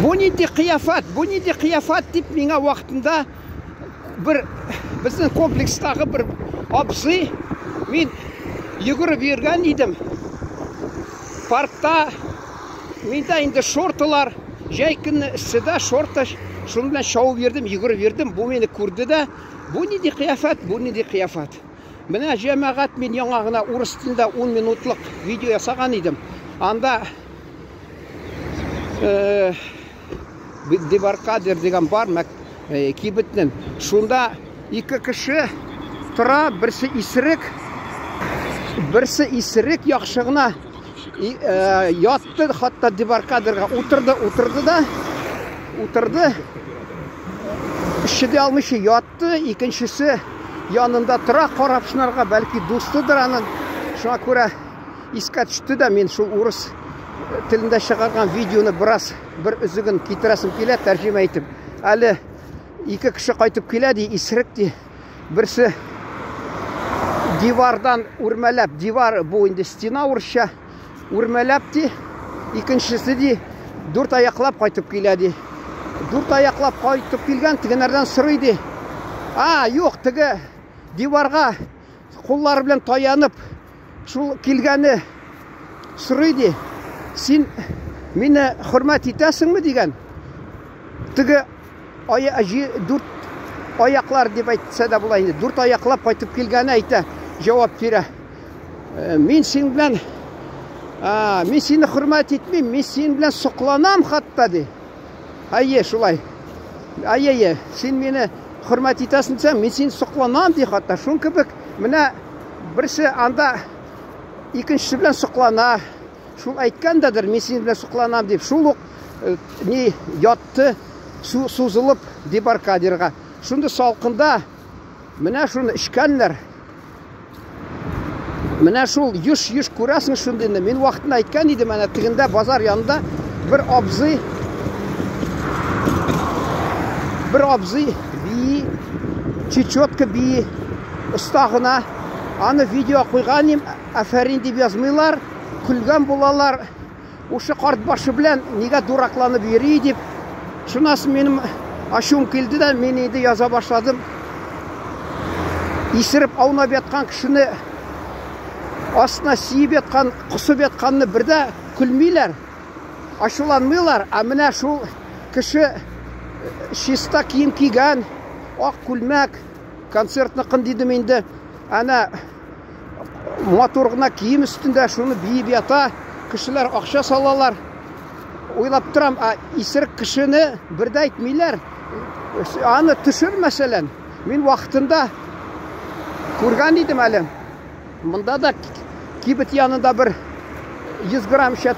Бу нинди кыяфәт, бу нинди кыяфәт дип миңа вакытында бер безнең комплекстагы бер абзый, мин йөгереп йөргән идем. Паркта миндә инде шортылар, җәй көнне эсседә шорты, шуның белән чабып йөрдем, йөгереп йөрдем. Бу мине күрде дә, бу нинди кыяфәт, бу нинди кыяфәт. Менә җәмәгать, мин яңа гына урыс телендә 10 минутлык видео ясаган идем. Анда Дебаркадер дигән бар кибетнең. Шунда ике кеше тора, берсе исерек, берсе исерек яхшы гына ятты, хатта дебаркадерга утырды, утырды да, утырды. Чыдый алмыйча ятты, икенчесе янында тора, карап шунарга, бәлки дустыдыр аның. Шуңа күрә Искә төште дә, мин шул урыс телендә чыгарган видеоны бераз бер өзеген китерәсем килә, тәрҗемә итеп. Әле ике кеше кайтып килә ди, исерек ди. Берсе дивардан үрмәләп, дивар бу инде стена урысча, үрмәләп ди. Икенчесе ди, дүрт аяклап кайтып килә ди. Дүрт аяклап кайтып килгән тегенәрдән сорый ди. А, юк, теге диварга куллары белән таянып, Шул килгәне сорый ди, син мине хөрмәт итәсеңме дигән. Теге ая, дүрт аяклар дип әйтсә дә була инде. Дүрт аяклап кайтып килгәне әйтә, җавап бирә. «Э, мин синең белән мин сине хөрмәт итмим, мин синең белән сокланам хатта ди. Әйе, шулай. Әйе, әйе, син мине хөрмәт итәсең дисәң, мин сине сокланам ди хатта. Шуның кебек менә берсе анда икенчесе белән соклана. Шул әйткән дәдер, мин синең белән сокланам дип. Шул ук э, ни ятты су сузылып дебаркадерга. Шундый салкында менә шуны эчкәннәр. Менә шул еш-еш күрәсең шундыйны. Мин вакытында әйткән идем, әнә тегендә базар янында бер абзый бер абзый бии, чечетка бии, оста гына. Аны видео куйган идем, афәрин дип язмыйлар, көлгән булалар. Ушы карт башы белән нигә дуракланып йөри дип. Шуннан соң минем ачуым килде дә, мин инде яза башладым. Исереп аунап яткан кешене астына сиеп яткан, косып ятканны бер дә көлмиләр, ачуланмыйлар. Ә менә шул кеше чиста кием кигән, ак күлмәк, концертныкын дидем инде. Әнә матур гына кием өстендә шуны биеп ята, кешеләр акча салалар. Уйлап торам, ә исерек кешене бер дә әйтмиләр. Аны төшер, мәсәлән. Мин вакытында күргән идем әле. Монда да кибет янында бер 100 грамм эчә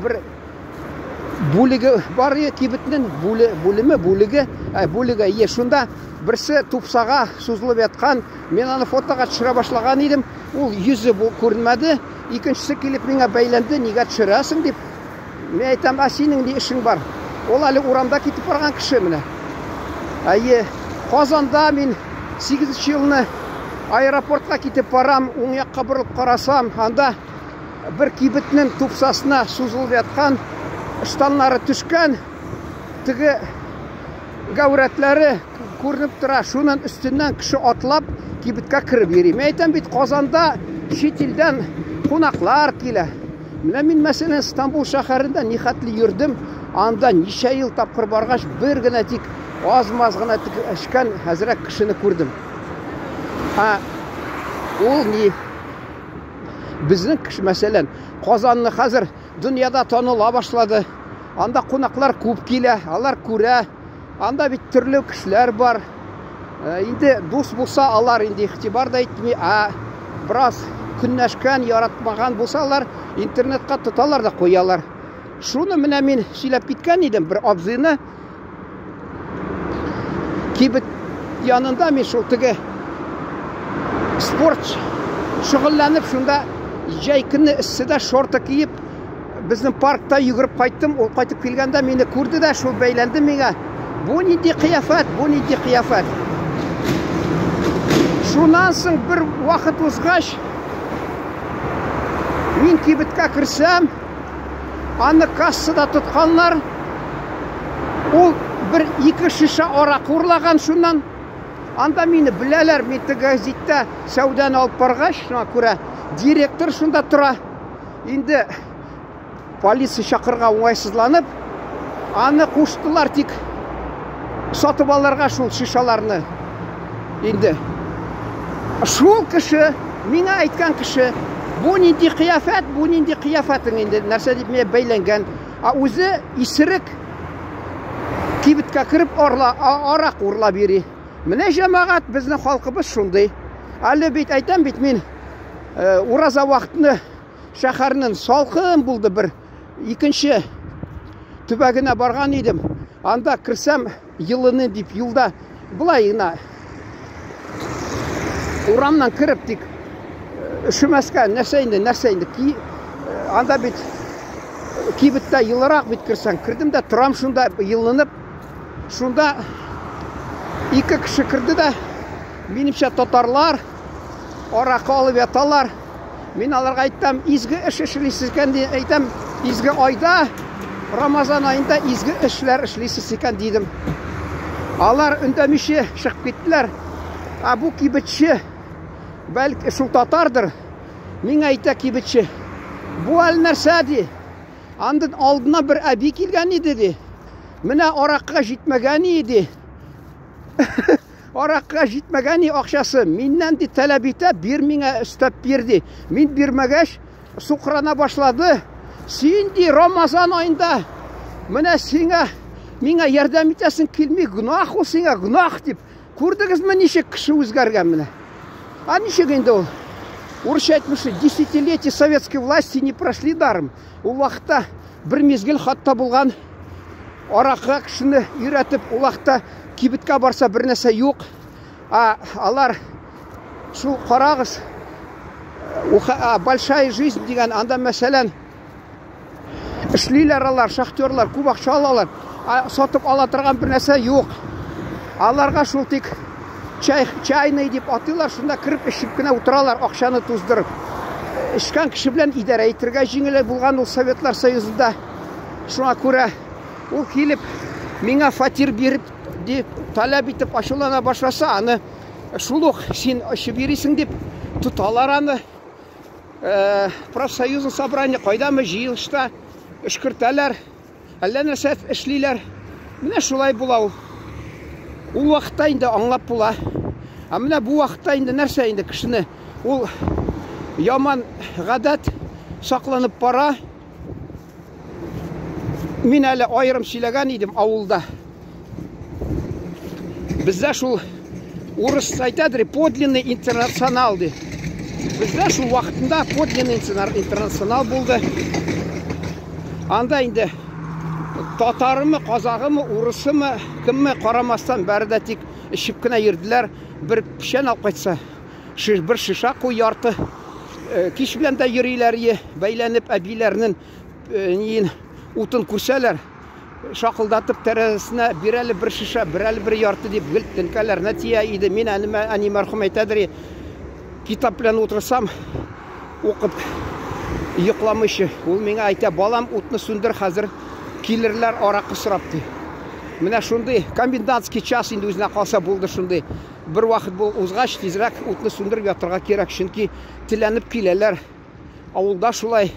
бер бүлеге бар кибетнең бүле, бүлеме, бүлеге, ә, бүлеге, е, шунда берсе тупсага сузылып яткан. Мин аны фотога төшерә башлаган идем, ул йөзе бу күренмәде. Икенчесе килеп миңа бәйләнде, нигә төшерәсең дип. Мин әйтәм, ә синең ни эшең бар? Ул әле урамда китеп барган кеше менә. Әйе, Казанда мин 8 елны аэропортка китеп барам, уң якка борылып карасам, анда бер кибетнең тупсасына сузылып яткан, ыштаннары төшкән, теге гәүрәтләре күренеп тора. Шунын өстеннән кеше атлап кибеткә кереп йөри. Мин әйтәм бит, Казанда чит илдән кунаклар килә. Менә мин, мәсәлән, Стамбул шәһәрендә нихәтле йөрдем, анда ничә ел тапкыр баргач, бер генә тик аз-маз гына тик эчкән әзрәк кешене күрдем. Ә ул ни? Безнең кеше, мәсәлән, Казанны хәзер дөньяда таныла башлады. Анда кунаклар күп килә, алар күрә. Анда бит төрле кешеләр бар. Э, инде дус булса, алар инде игътибар да итми, ә бераз көнләшкән, яратмаган булсалар, интернетка тоталар да куялар. Шуны менә мин сөйләп киткән идем бер абзыйны. Кибет янында мин шул теге спорт шөгыльләнеп, шунда җәй көне эсседә шорты киеп, Безнең паркта йөгереп кайттым. Ул кайтып килгәндә мине күрде дә, шул бәйләнде миңа. Бу нинди кыяфәт, бу нинди кыяфәт. Шуннан соң бер вакыт узгач, мин кибеткә керсәм, аны кассада тотканнар. Ул бер ике шешә аракы урлаган шуннан. Анда мине беләләр, мин теге гәзиттә сәүдәне алып баргач, шуңа күрә директор шунда тора. Инде полиция чакырырга уңайсызланып, аны куштылар тик сатып алырга шул шишаларны. Инде шул кеше, миңа әйткән кеше, бу нинди кыяфәт, бу нинди кыяфәтең инде, нәрсә дип миңа бәйләнгән. Ә үзе исерек кибеткә кереп орла, арак урлап йөри. Менә җәмәгать, безнең халкыбыз шундый. Әле бит әйтәм бит мин, э, ураза вакытны шәһәрнең салкын булды бер икенче төбәгенә барган идем. Анда керсәм, елыны дип юлда былай гына урамнан кереп тик э, өшемәскә нәрсә инде, нәрсә инде. Ки, э, анда бит э, кибеттә елырак бит керсәң. Кердем дә торам шунда елынып. Шунда ике кеше керде дә, минемчә татарлар аракы алып яталар. Мин аларга әйтәм, изге эш эшлисез икән, ди, әйтәм, изге айда, Рамазан аенда изге эшләр эшлисез икән, дидем. Алар үндәмичә чыгып киттеләр. Ә бу кибетче, бәлки шул татардыр, миңа әйтә кибетче, бу әле нәрсә, ди. Андан алдына бер әби килгән иде, ди. Менә аракыга җитмәгән иде. Аракыга җитмәгән ни акчасы, миннән ди таләп итә, бир миңа өстәп бир ди. Мин бирмәгәч, сукрана башлады. Син ди Рамазан аенда менә сиңа миңа ярдәм итәсең килми, гөнаһ ул сиңа, гөнаһ дип. Күрдегезме ничек кеше үзгәргән менә? А ничек инде ул? Урысча әйтмешли, десятилетия советской власти не прошли даром. Ул вакытта бер мизгел хатта булган аракыга кешене өйрәтеп, ул вакытта кибеткә барса бер нәрсә юк. А алар шул карагыз, большая жизнь дигән, анда мәсәлән, эшлиләр алар, шахтерлар, күп акча алалар. А сатып ала торган бер нәрсә юк. Аларга шул тик чай, чайный дип атыйлар, шунда кереп эчеп кенә утыралар, акчаны туздырып. Эчкән кеше белән идарә итергә җиңел булган ул Советлар Союзында. Шуңа күрә ул килеп миңа фатир биреп дип таләп итеп ачулана башласа, аны шул ук син эчеп йөрисең дип тоталар аны. Э, профсоюзный собрание кайдамы җыелышта өшкертәләр. Әллә нәрсә эшлиләр. Менә шулай була ул. Ул вакытта инде аңлап була. Ә менә бу вакытта инде нәрсә инде кешене ул яман гадәт сакланып бара. Мин әле аерым сөйләгән идем авылда. Бездә шул урыс әйтәдер, подлинный интернационал ди. Бездә шул вакытында подлинный интернационал булды. Анда инде татарымы, казагымы, урысымы, кемме карамастан бәре дә тик эчеп кенә йөрделәр. Бер печән алып кайтса, бер шиша куй ярты. Э, кич белән дә йөриләр, бәйләнеп әбиләрнең э, ниен утын күрсәләр, шакылдатып тәрәзәсенә бир әле бер шешә, бир әле бер ярты дип гел тенкәләренә тия иде. Мин әниемә, әни мәрхүм әйтәдер, китап белән утырсам, укып йокламыйча. Ул миңа әйтә, балам, утны сүндер, хәзер килерләр аракы сорап ди. Менә шундый комендантский час инде үзенә калса булды шундый. Бер вакыт бул узгач, тизрәк утны сүндереп ятырга кирәк, чөнки теләнеп киләләр. Авылда шулай.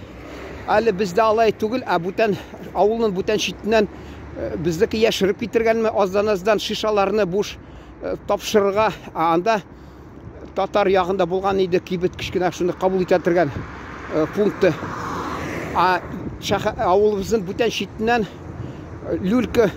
Әле бездә алай түгел, ә бүтән авылның бүтән читеннән э, безнеке яшереп китергәнме, аздан-аздан шишаларны буш э, тапшырырга, ә анда татар ягында булган иде кибет кечкенә шуны кабул итә торган э, пункты. А авылыбызның бүтән читеннән люлька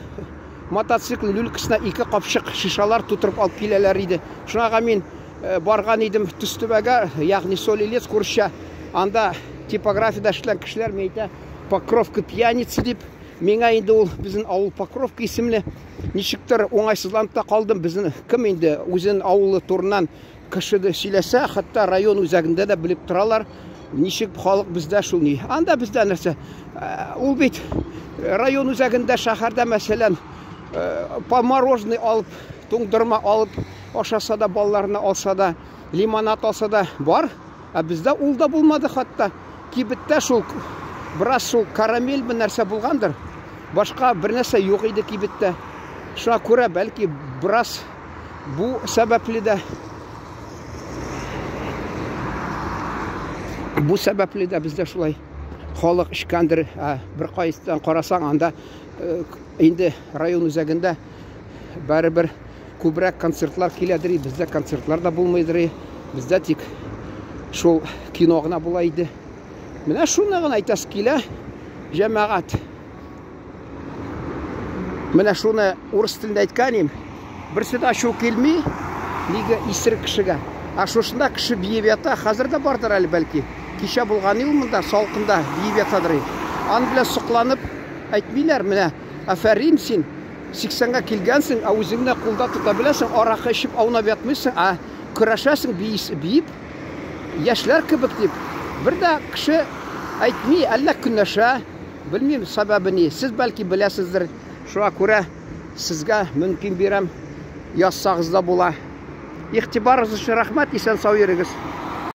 мотоцикл люлькасына ике капчык шишалар тутырып алып киләләр иде. Шуңа мин Э, барган идем Төстүбәгә, ягъни Солилецк урысча. Анда типографиядә эшләгән кешеләр миңа әйтә, Покровка пьяница дип. Миңа инде ул безнең авыл Покровка исемле. Ничектер уңайсызланып та калдым. Безнең кем инде үзенең авылы турыннан кеше дә сөйләсә, хәтта район үзәгендә дә белеп торалар. Ничек халык бездә шул ни. Анда бездә нәрсә? Э, ул бит район үзәгендә, шәһәрдә мәсәлән, э, по мороженое алып, туңдырма алып Ашаса да, балаларына алса да, лимонад алса да бар. Ә бездә ул да булмады хәтта. Кибеттә шул бераз шул карамель бер нәрсә булгандыр. Башка бер нәрсә юк иде кибеттә. Шуңа күрә бәлки бераз бу сәбәпле дә бу сәбәпле дә бездә шулай халык эчкәндер. Ә бер кайсыдан карасаң, анда э, инде район үзәгендә барыбер күбрәк концертлар киләдер, бездә концертлар да булмыйдыр. Бездә тик шул кино гына була иде. Менә шуны гына әйтәсе килә, җәмәгать. Менә шуны урыс телендә әйткән идем. Берсе дә ачу килми, нигә исерек кешегә. Ә шушында кеше биеп ята, хәзер дә бардыр әле бәлки. Кичә булган ул монда, салкында биеп ятадыр. Аны белән сокланып әйтмиләр, менә афәрин син, 80-гә килгәнсең, ә үзеңне кулда тота беләсең, аракы эчеп аунап ятмыйсың, ә көрәшәсең биеп, яшьләр кебек дип. Бер дә кеше әйтми, әллә көнләшә, белмим сәбәбе ни. Сез бәлки беләсездер. Шуңа күрә сезгә мөмкин бирәм, язсагыз да була. Игътибарыгыз өчен рәхмәт, исән сау йөрегез.